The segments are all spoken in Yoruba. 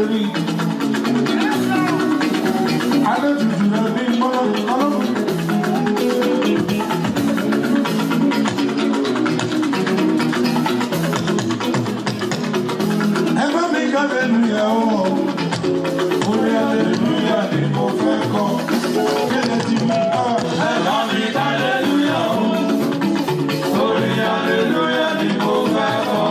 Olórí. Alójújù rẹ̀ bí mọ́lọ́mù. Ẹgbẹ́ mi hallelujah o. Orí hallelujah ni mo fẹ́ kọ. Kéde ti mú bá. Ẹ̀bá mi hallelujah o. Orí hallelujah ni mo fẹ́ kọ.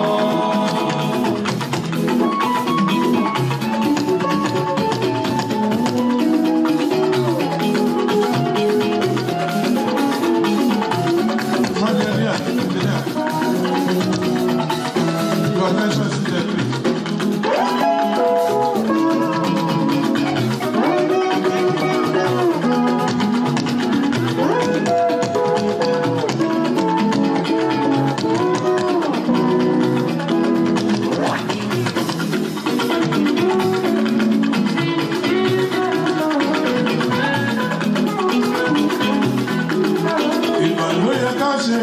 Engineer, engineer. Your attention is there, please. Ìgbà ló yẹ ká ṣe.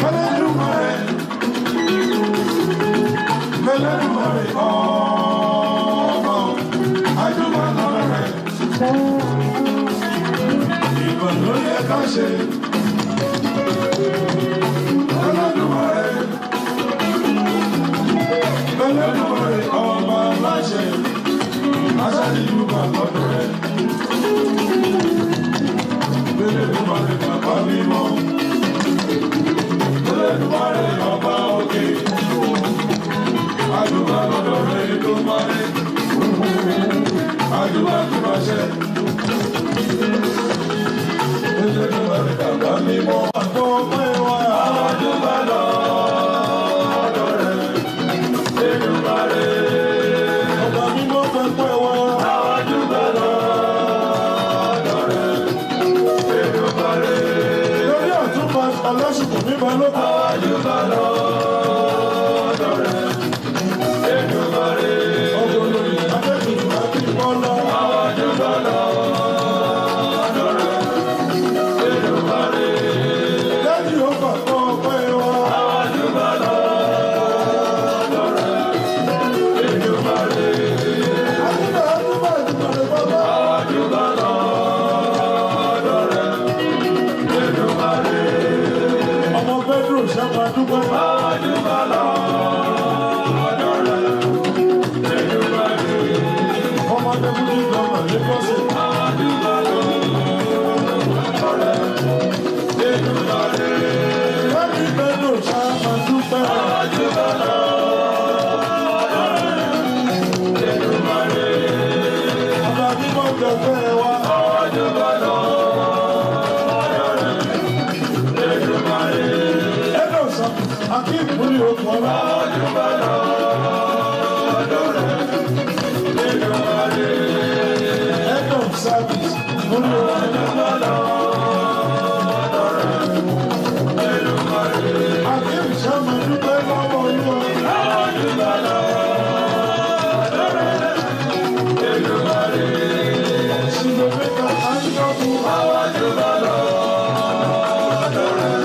Fẹlẹ́dùmarè. Fẹlẹ́dùmarè ọba o, àjùmọ̀ lọ́rọ̀ rẹ̀. Ìgbà ló yẹ ká ṣe. Fẹlẹ́dùmarè. Fẹlẹ́dùmarè ọba láṣẹ. Aṣáájú bàbá rẹ̀. Fẹlẹ́dùmarè bàbá mímọ́. Olódùmarè ọba òkè, àdúrà lọ́dọ̀ rẹ̀ Èdùmàrè, àdúrà tó bá ṣẹ. Olódùmarè bàbá mímọ́. Àtọ́ pé wá. Àdúrà lọ́dọ̀ rẹ̀ Èdùmàrè. Ọba mímọ́ pẹ́pẹ́ wá. Àdúrà lọ́dọ̀ rẹ̀ Èdùmàrè. Lórí ọ̀túnba ọlọ́sùnkùn mi balógun. Àdúrà lọ́dọ̀ rẹ̀ Èdùmàrè. Ọba olórí Adétutù Akínkọ́lá. Àdúrà lọ́dọ̀ rẹ̀ Èdùmàrè. Lẹ́yìn ó pàtó pé wá. Àdúrà lọ́dọ̀ rẹ̀ Èdùmàrè. Àdúrà àdúrà Èdùmàrè bàbá. Àdúrà lọ́dọ̀ rẹ̀ Èdùmàrè. Ọmọ Pedro sábà dúpẹ́. Àdúrà lọ́dọ̀ rẹ̀ Èdùmàrè. Ọmọ Deputy Governor Lagos State. Àdúrà lọ́dọ̀ rẹ̀ Èdùmàrè. Lẹ́yìn Pedro sábà dúpẹ́. Àdúrà lọ́dọ̀ rẹ̀ Èdùmàrè. Ọba mímọ́ gbẹ̀fẹ́ wa. Àdúrà lọ́dọ̀ rẹ̀ Èdùmàrè. Ẹ̀dọ̀ sọ, Akínkúnlé okùn ọlá. Àdúrà lọ́dọ̀ rẹ̀ Èdùmàrè. Head of service, múlò Àdúrà lọ́dọ̀ rẹ̀ Èdùmàrè. Akim sábà dúpẹ́ lọ́wọ́ olúwa. Àdúrà lọ́dọ̀ rẹ̀ Èdùmàrè. Ṣìlòmẹ́ta Áńjọ́kù. Àdúrà lọ́dọ̀ rẹ̀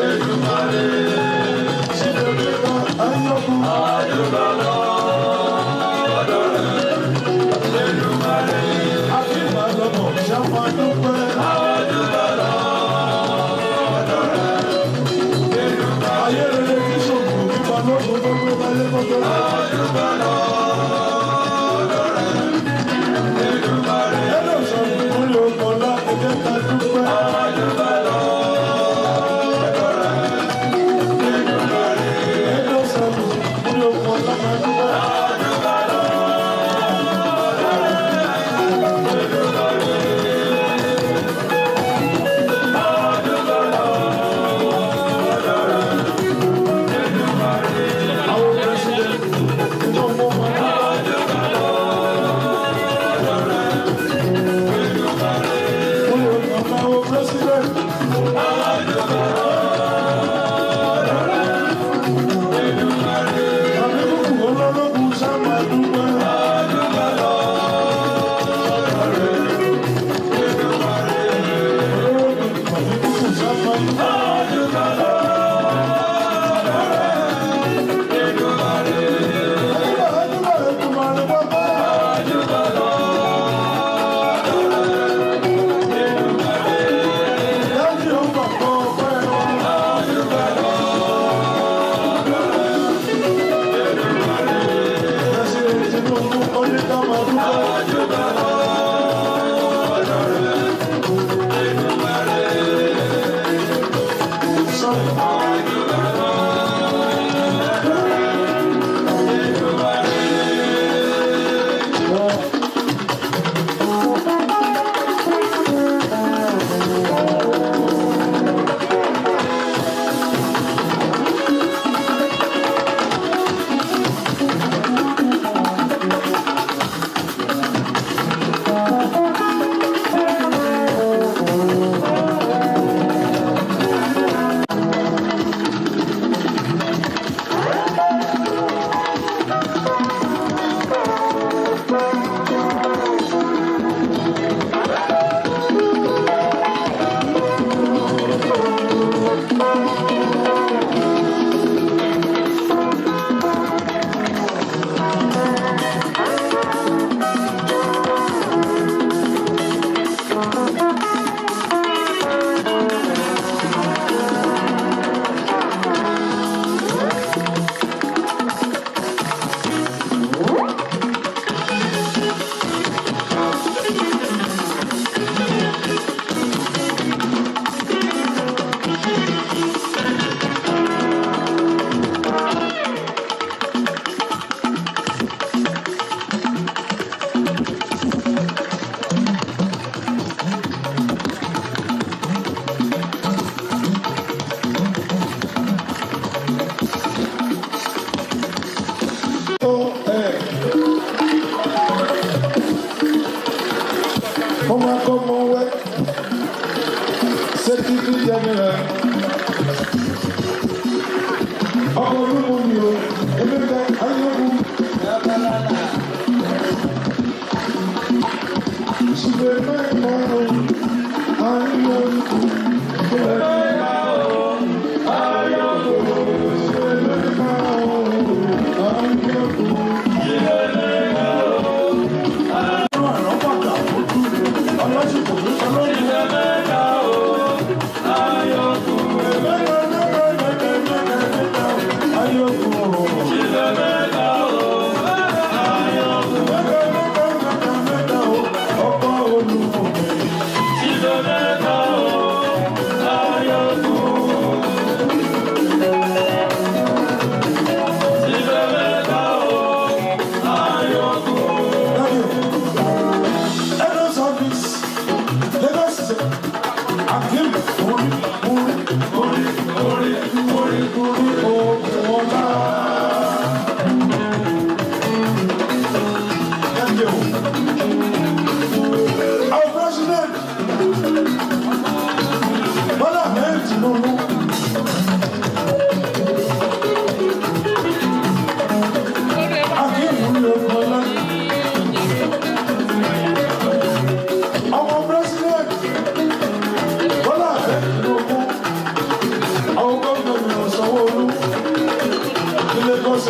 Èdùmàrè. Ṣìlòmẹ́ta Áńjọ́kù. Àdúrà lọ́dọ̀ rẹ̀ Èdùmàrè. Akim Alọ́mọ̀ sábà dúpẹ́. Àdúrà lọ́dọ̀ rẹ̀ Èdùmàrè. Ayé rere tí sòkò nípa lóko tó gbé balẹ̀ kọ́tọ́. Àdúrà lọ́dọ̀ rẹ̀ Èdùmàrè. Ẹ̀dọ̀ sọ, múlò okùn ọlá, ẹ̀jẹ̀ ká dúpẹ́. Àdúrà lọ́dọ̀ rẹ̀ Èdùmàrè. Head of service, múlò okùn ọlá máa dúpẹ́. Àdúrà lọ́dọ̀ rẹ̀ Èdùmàrè. Àdúrà lọ́dọ̀ rẹ̀ Èdùmàrè. Àwọn president, ìjọ mọ́ máa Secretary General. Ọkọ̀ olúmọ mi o, Emeka Ayéwu. Ṣùgbọ́n mẹ́ta o, ayéwu. Mẹ́ta o, ayéwu. Ṣùgbọ́n mẹ́ta o, ayéwu. Our president, Bola Ahmed Tinubu. Akin Okola. Our president, Bola Ahmed Tinubu. Our governor, Sanwo-Olu, ní Lagos.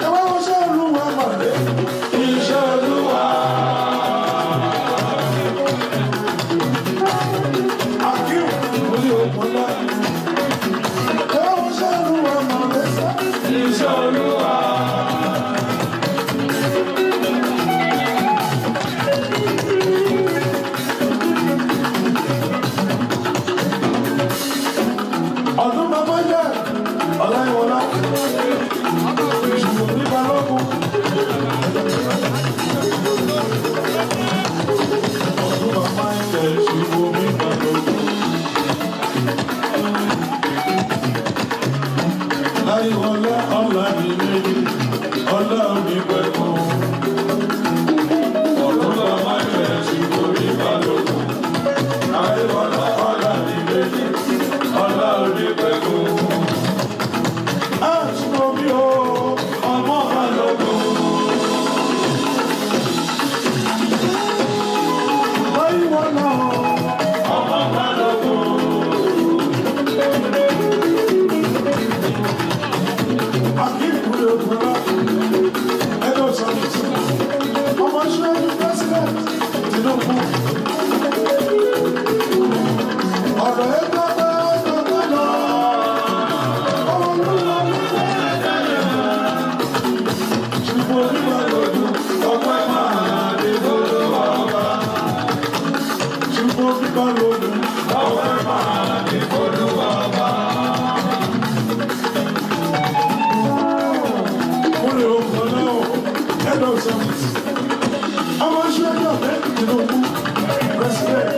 Ẹ wá wo iṣẹ́ Olúwa màdé. Iṣẹ́ Olúwa. Akin orí Okola. Ẹ wá wo iṣẹ́ Olúwa màdé sá. Iṣẹ́ Olúwa. Ṣùgbọ́n bíbá lóògùn. Ọpẹ́ máa ní Olúwa ọba. Kúnlé okùn náà head of service. Ọmọ ṣẹ́jú ọ̀fẹ́ Tinubu. President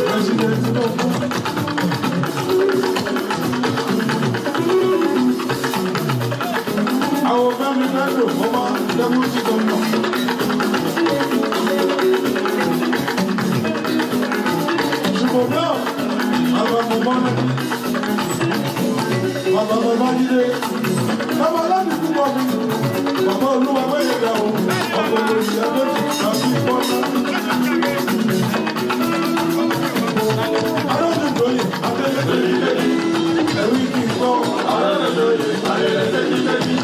President Tinubu. Àwọn Fẹ́mi Bello former deputy governor. Ṣùgbọ́n náà, bàbá Mọ̀mọ́nà, bàbá Babájídé, bàbá Aládùúgbò bọ̀ mi, bàbá Olúwa Gbẹ́yẹ̀dá o, ọkọ̀ olórí Adéjì tàbí Bọ́lá. Adéjìdóyè, Adéjìdóyè, ẹ̀rí kì í gbọ́. Adédèjì, Adédèjì,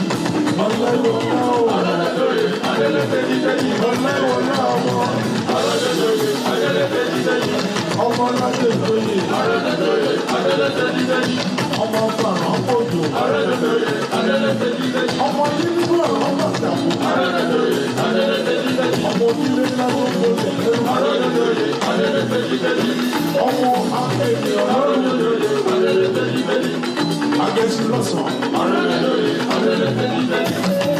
Ọláìwọlá o, Adédèjì, Adédèjì, Ọláìwọlá ọmọ, Adédèjì, Adédèjì, ọmọ Ládéjìdóyè, Adédèjì, Adédèjì, ọmọ Fàrán Kòjò, Adédèjì, Adédèjì, ọmọ Yínnígbò ọ̀rọ̀ Bàtàkù. Adédèjì, Adédèjì, Ọmọ onílé ńlá tó ń bolẹ̀ lẹ́rú. Adédèjì, Adédèjì, Ọmọ akéde ọlọ́run. Adédèjì, Adédèjì, Agẹ́sí lọ́sàn-án. Adédèjì, Adédèjì,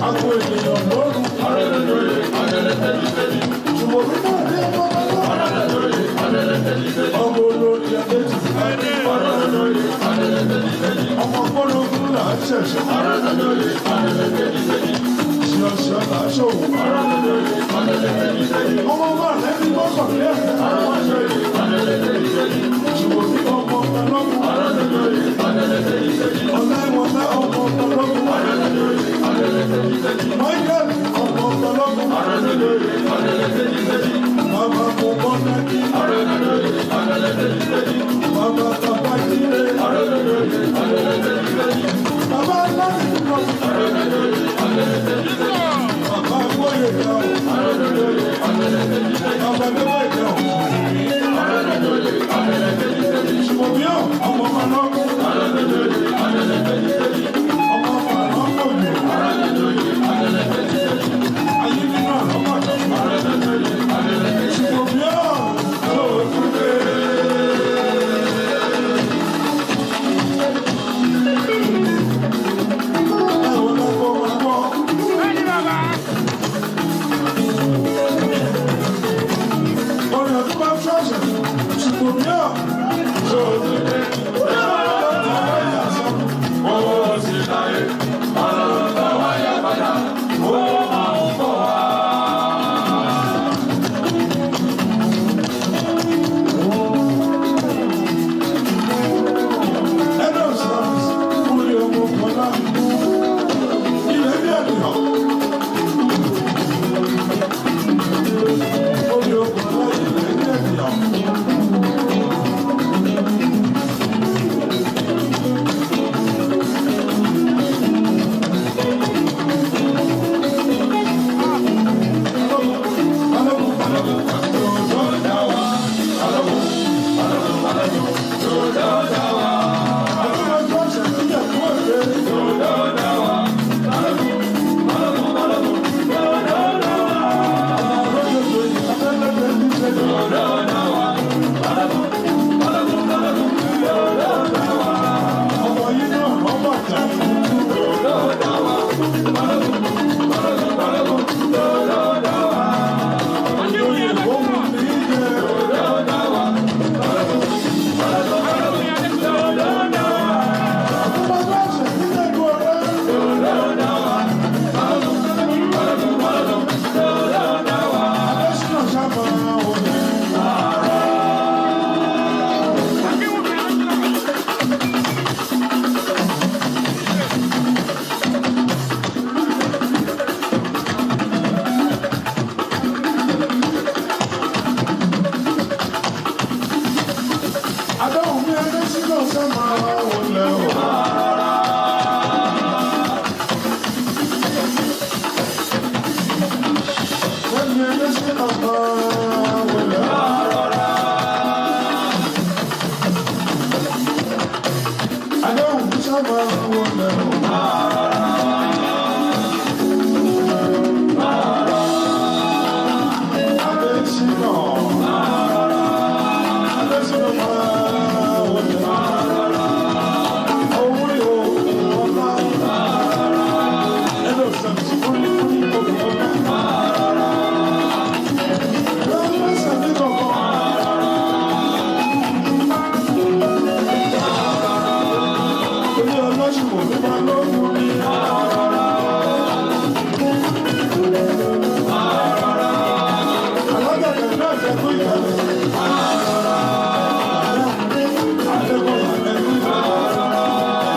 Agbo ènìyàn lóru. Adédèjì, Adédèjì, Ṣùgbọ́n mímọ́ ní ọmọ ọlọ́run. Adédèjì, Adédèjì, Ọmọ olórí adéjì. Adédèjì, Adédèjì, Ọmọ gbọ́dọ̀gún là ń ṣẹ̀ṣẹ̀. Adédèjì, Adédèjì, Ṣíọṣíọ là ń ṣòwò. Adédèjì, Adédèjì, Ọmọ bá lẹ́ni gbọ́kànlé ẹ̀fẹ́. Adédèjì, Adédèjì, Ṣùgbọ́n mímọ́ ọmọ ọlọ́run. Adédèjì, Adédèjì, Ọláìwọlá ọmọ ọlọ́run. Adédèjì, Adédèjì, Michael ọmọ ọlọ́run. Adédèjì, Adédèjì, Bàbá mo bọ́dájí. Adédèjì, Adédèjì, Bàbá Babájídé. Adédèjì, Adédèjì, Bàbá Ládìgbò. Adédèjì, Adédèjì, Bàbá Gbóyèga o. Adédèjì, Adédèjì, Bàbá Débẹ̀jẹ̀ o. Adédèjì, Adédèjì, Ṣùgbọ́n bí ọ̀ ọmọ ọlọ́run. Adédèjì, Adédèjì, Ọmọ Fàrán Kòjò. Adédèjì, Adédèjì, Ayé nínú àlọ́mọ̀dọ́. Adédèjì, Adédèjì, Ṣùgbọ́n bí ọ̀ Òtúndé. ẹ̀wọ̀n lọ́kọ̀ máa gbọ́. Orin ọdún bá ṣọ̀ṣẹ̀. Ṣùgbọ́n bí ọ̀ Òtúndé. Owó sí láyé, ọlọ́run bá wáyà padà, ó máa ń bọ̀ wá. Head of service, Kúnlé ọmọ Kọ́lá. Ilẹ̀ bí àdìyàn. Kúnlé ọmọ Kọ́lá ilẹ̀ bí àdìyàn. Balógun, balógun, Tó dá wa, balógun, balógun, balógun, tó dá wa, àdúrà ṣọ́ọ̀ṣì níyà tó ẹ̀rẹ́. tó dá wa, balógun, balógun, balógun, tó dá wa, tó dá wa, balógun, balógun, balógun, tó dá wa, Ọmọ yìí náà rọ́bà tà. tó dá wa, balógun, balógun, balógun, tó dá wa, Oyè òun ní í jẹ. tó dá wa, balógun, balógun, balógun, tó dá wa. Àdúrà ṣọ́ọ̀ṣì níyà tó ẹ̀rẹ́. Adésínà sábà wọlé. Adáhùn mi Adésínà sábà wọlé o. Fẹ́mi Adésínà máa wọlé o. Adáhùn mi sábà wọlé o. Adésínà. Máa wọlé. Owó yóò ọlá. Ẹ̀dọ̀ sàmì fúnni fúnni òkè ọlá. Lọ́wọ́ sàmì kọ̀ọ̀kan. Ilé ọlọ́ṣùwò mi máa lóògùn mi. Alágbàgbà náà jẹ́ kó ìkàlẹ̀. Adékọ̀ọ́ ẹ̀kú ìkàlẹ̀.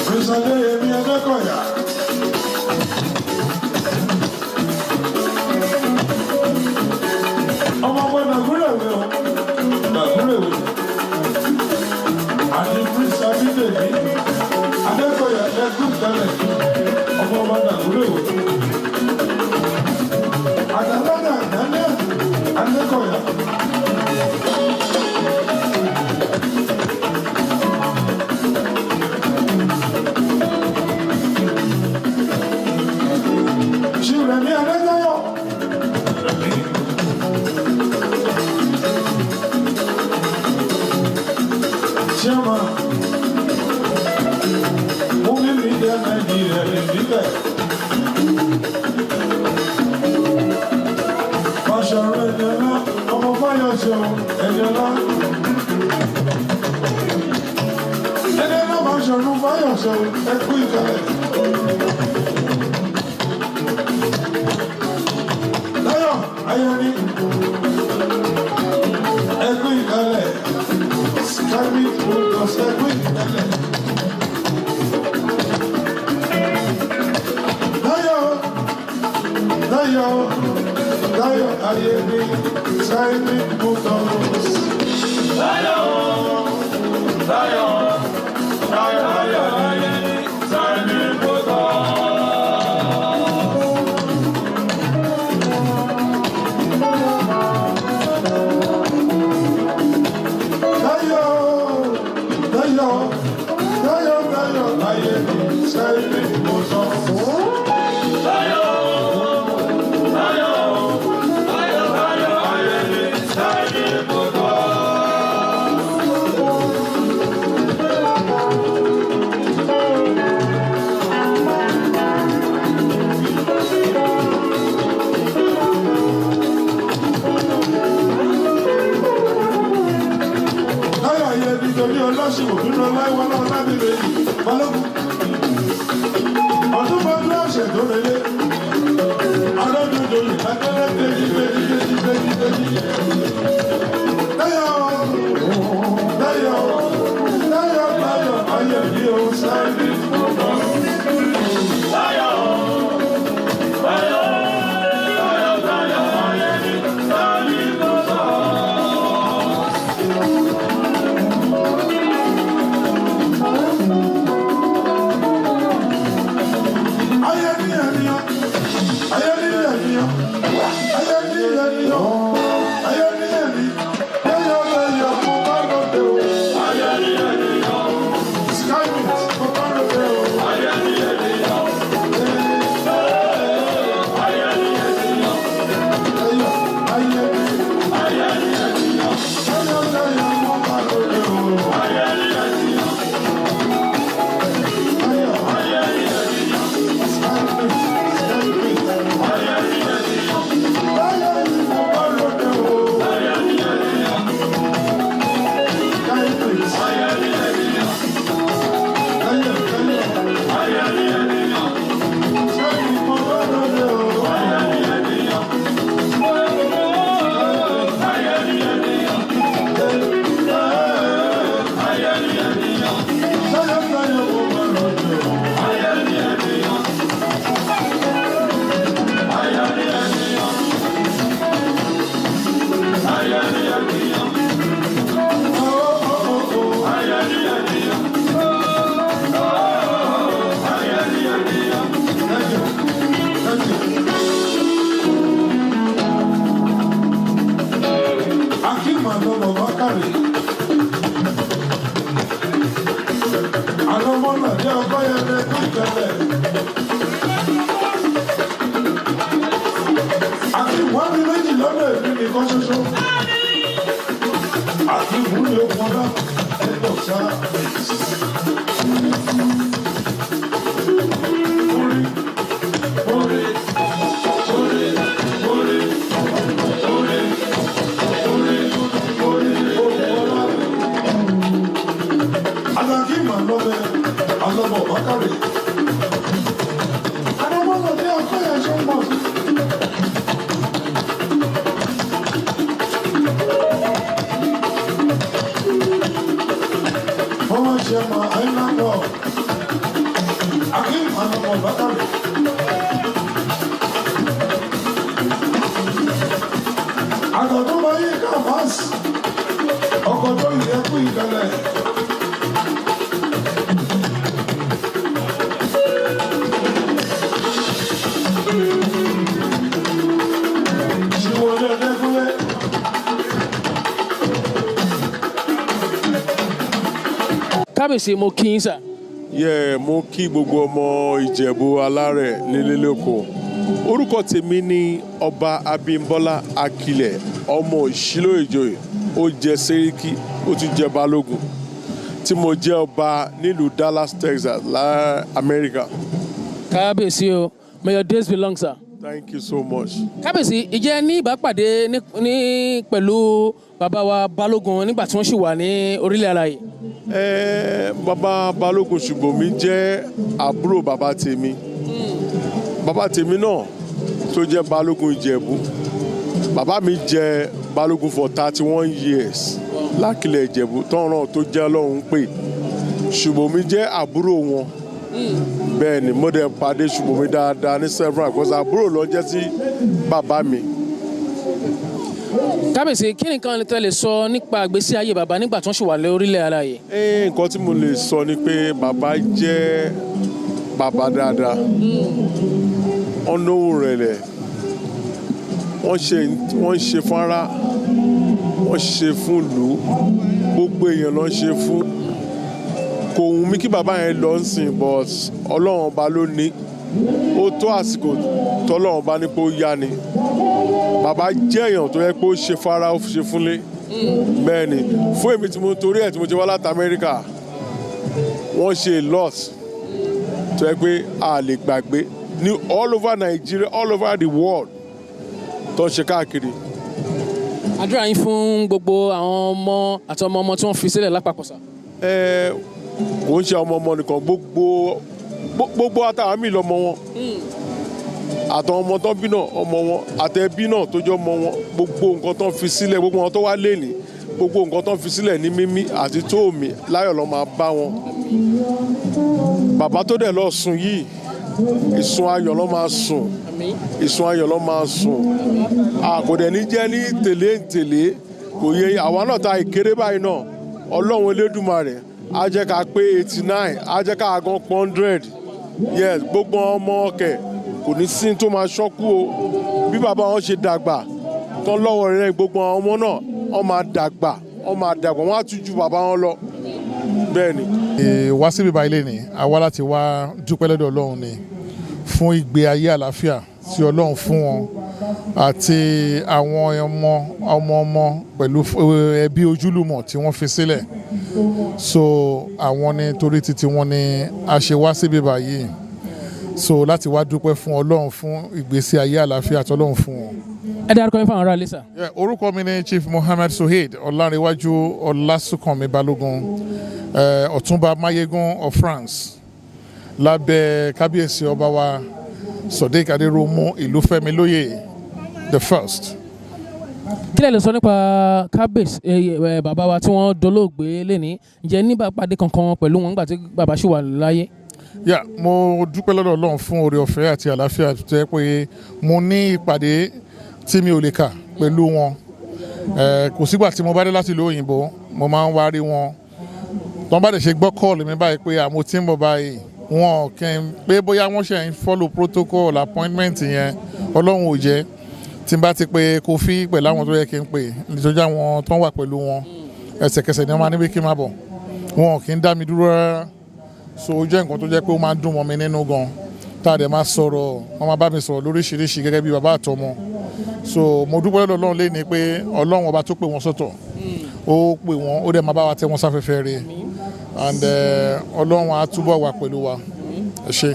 Prince Adéyẹmí Adékọ̀yà. Ọmọ ọmọ Nàgúrẹ̀wé o, Nàgúrẹ̀wé. Àti Prince Abídèmí Adékọ̀yà ẹkú tẹ́lẹ̀. Ọmọ ọmọ Nàgúrẹ̀wé. Àdàlọ́dà Daniel Adékọ̀yà. Ṣìrẹ̀mí Adékọ̀yà. Chairman, Movie Media Nigeria Limited. Fáṣọrọ Ẹniọlá, ọmọ Fáyọ̀ṣọ́ Ẹniọlá. Ẹniọlá Fáṣọrọ Fáyọ̀ṣọ́ ẹkú ìkàlẹ̀. Táyọ̀ Ayọ̀ní ẹkú ìkàlẹ̀. Skype Motors ẹkú ìkàlẹ̀. Táyọ̀ Táyọ̀ Táyọ̀ Ayẹni Skype Motors. Táyọ̀ Táyọ̀ Táyọ̀ Táyọ̀ Ayẹni Skype Motors. Táyọ̀ Táyọ̀ Táyọ̀ Táyọ̀ Ayẹni Skype Motors. Táyọ̀ Táyọ̀ Táyọ̀ Táyọ̀ Ayẹni Skype Motors. Táyọ̀ Ayẹni torí ọlọ́sìn òbínú ọláìwọlá ọlábìrè balógun. Ọdún bọ́dún ọ̀sẹ̀ tó relé. Alọ́dúnjọyè lákẹ́lẹ́ tẹ́jú tẹ́jú tẹ́jú tẹ́jú tẹ́jú. Táyọ̀ Táyọ̀ Táyọ̀ Táyọ̀ Ayẹni o sáré fún ọ. Táyọ̀ Táyọ̀ Táyọ̀ Táyọ̀ Ayẹni Skype Motors. Ayẹni ènìyàn, ayẹni ènìyàn, ayẹni ènìyàn, ayẹni ènìyàn, Táyọ̀ Táyọ̀ mo bá lọ́dẹ o. Ayẹni ènìyàn, Skype mo bá lọ́dẹ o. Ayẹni ènìyàn, Ayẹni ènìyàn, Táyọ̀ Ayẹni. Ayẹni ènìyàn, Táyọ̀ Táyọ̀ mo bá lọ́dẹ o. Ayẹni ènìyàn, Táyọ̀ Ayẹni ènìyàn, Skype Skype. Ayẹni ènìyàn. Táyọ̀ mo bá lọ́dẹ o. ìkàlẹ̀. Àti wọ́n ní méjì lọ́dọ̀ èmi nìkan ṣoṣo. Àti ìwúlò okun ọlá ẹ̀dọ̀ sáà. Orí, orí, orí, orí, orí, orí, orí okun ọlá. Àtàkì ìmọ̀ lọ́bẹ̀ alọ́bọ̀ bákàrẹ̀. Adébọ́lọ̀ ní ọkọ̀ yẹn ṣe ń bọ̀ sí. Former chairman Island Board, Akeem Alọ́bọ̀ Bákàrẹ̀. Àgọ̀dún bá yí káfáàsì, ọkọ̀ tó yẹ kú ìkẹlẹ̀. Ṣíwọlé Ọdẹ́kúnlé. Kábíyèsí, mo kí yín sà. Yẹ mo kí gbogbo ọmọ Ìjẹ̀bú Alárẹ̀ nílé lóko. Orúkọ tèmi ni Ọba Abímbọ́lá Akilẹ̀, ọmọ Òṣìlò Ìjòyè, ó jẹ Sẹ́ríkì, ó tún jẹ Balógun, tí mo jẹ́ ọba nílùú Dallas, Texas, lá Amẹ́ríkà. Kábíyèsí o, may your days be long, sir. Thank you so much. Kábíyèsí, ìjẹ́ ní ìbápàdé ní pẹ̀lú bàbá wa Balógun nígbà tí wọ́n sì wà ní orílẹ̀ alààyè? Bàbá Balógun Ṣùbọ́mi jẹ́ àbúrò bàbá tèmi. Bàbá tèmi náà tó jẹ́ Balógun Ìjẹ̀bú. Bàbá mi jẹ́ Balógun for 31 years lákìlẹ̀ Ìjẹ̀bú tọ́ràn tó jẹ́ Ọlọ́run pè. Ṣùbọ́mi jẹ́ àbúrò wọn. Bẹ́ẹ̀ ni, mo dẹ̀ pàdé Ṣùbọ́mi dáadáa ní several because àbúrò ló jẹ́ sí bàbá mi. Kábíyèsí, kí nìkan tẹ́ lè sọ nípa ìgbésí ayé bàbá nígbà tí wọ́n sì wà lórílẹ̀ alààyè? Nǹkan tí mo lè sọ ni pé bàbá jẹ́ bàbá dáadáa. Wọ́n lóhùn rẹ̀lẹ̀, wọ́n ṣe fún ara, wọ́n ṣe fún ìlú, gbogbo èèyàn ló ń ṣe fún. Kò wù mí kí bàbá yẹn lọ ń sìn, but Ọlọ́run ọba ló ní. Ó tó àsìkò tọ́lọ́run ọba ní pé ó yá ni. Bàbá jẹ́ èèyàn tó yẹ pé ó ṣe fara, ó ṣe fúnlé. Bẹ́ẹ̀ ni, fún èmi tí mo torí ẹ̀ tí mo ti wá láti Amẹ́ríkà, wọ́n ṣe a lot tó yẹ pé a lè gbàgbé ní all over Nigeria, all over the world tó ń ṣe káàkiri. Àdúrà yín fún gbogbo àwọn ọmọ àti ọmọ ọmọ tí wọ́n fi sílẹ̀ lápapọ̀ sà? Ẹ kò ń ṣe ọmọ ọmọ nìkan, gbogbo àtàwọn míì lọmọ wọn, àtàwọn ọmọ tó ń bí náà, ọmọ wọn, àtẹbí náà tó jọ ọmọ wọn, gbogbo nǹkan tó ń fi sílẹ̀, gbogbo wọn tó wá lénìí, gbogbo nǹkan tó ń fi sílẹ̀ ní mímí àti tóòmì láyọ̀ ló máa bá wọn. Bàbá tó dẹ̀ lọ sùn yìí, ìsùn ayọ̀ ló máa sùn. Àmín. Ìsùn ayọ̀ ló máa sùn. A kò dẹ̀ ní jẹ́ ní tèlé ń tèlé kò yẹ àwa náà ta ìkéré báyìí náà. Ọlọ́run Elédùmarè á jẹ́ ká pé 89, á jẹ́ ká gan 100. Yes, gbogbo ọmọ ọkẹ kò ní sí tó máa ṣọ́kú o. Bí bàbá wọn ṣe dàgbà tán lọ́wọ́ rẹ̀, gbogbo àwọn ọmọ náà wọ́n máa dàgbà, wọ́n máa dàgbà, wọ́n á tún ju bàbá wọn lọ. Bẹ́ẹ̀ ni. Wá síbí báyìí lẹ́nìí, a wá láti wá dúpẹ́ lọ́dọ̀ Ọlọ́run ni fún ìgbé ayé àlàáfíà tí Ọlọ́run fún wọn àti àwọn ọmọ ọmọ ọmọ pẹ̀lú ẹbí ojúlùmọ̀ tí wọ́n fi sílẹ̀. So àwọn ni torí títí wọn ni a ṣe wá síbí báyìí, so láti wá dúpẹ́ fún Ọlọ́run fún ìgbésí ayé àlàáfíà tí Ọlọ́run fún wọn. Ẹ dárúkọ yín fáwọn ará ilé sà. Yeah, orúkọ mi ni Chief Mohammed Sohaid Ọlárẹ̀wájú Ọlásùnkànmí Balógun, Ọ̀túnba Mayegun of France lábẹ́ kábíyèsí ọba wa Sodiq Adéròmú Ìlúfẹ́mi Lóyè the first. Kí lẹ lè sọ nípa kábíyèsí bàbá wa tí wọ́n dolóògbé lénìí? Ǹjẹ́ ní ìbápàdé kankan pẹ̀lú wọn nígbà tí bàbá ṣì wà láyé? Yeah, mo dúpẹ́ lọ́dọ̀ Ọlọ́run fún oore ọ̀fẹ́ àti àlàáfíà tó jẹ́ pé mo ní ìpàdé tí mi ò lè kà pẹ̀lú wọn. Kò sígbà tí mo bá dé láti ìlú òyìnbó, mo máa ń wá rí wọn. Tọ́n bá dẹ̀ ṣe gbọ́ call mi báyìí pé àmọ́ tí ń bọ̀ báyìí, wọn kì í pé bóyá wọ́n ṣe ń follow protocol appointment yẹn. Ọlọ́run ò jẹ́ tí n bá ti pe Kofi pẹ̀lú àwọn tó yẹ kí n pè nítorí àwọn tó ń wà pẹ̀lú wọn, ẹsẹ̀kẹsẹ̀ ni wọ́n máa níbi kí n máa bọ̀. Wọn kì í dá mi dúró rárá. So ó jẹ́ nǹkan tó jẹ́ pé ó máa ń dùn mọ́ mi nínú gan, tá a dẹ̀ máa sọ̀rọ̀, wọ́n máa bá mi sọ̀rọ̀ lóríṣiríṣi gẹ́gẹ́ bí bàbá àtọmọ. So mo dúpẹ́ lọ́dọ̀ Ọlọ́run léni pé Ọlọ́run ọba tó pè wọ́n sọ́tọ̀, ó pè wọ́n, ó dẹ̀ máa bá wa tẹ́ wọn sáfẹ́fẹ́ rẹ̀, and Ọlọ́run á túbọ̀ wà pẹ̀lú wa. Ẹ ṣé.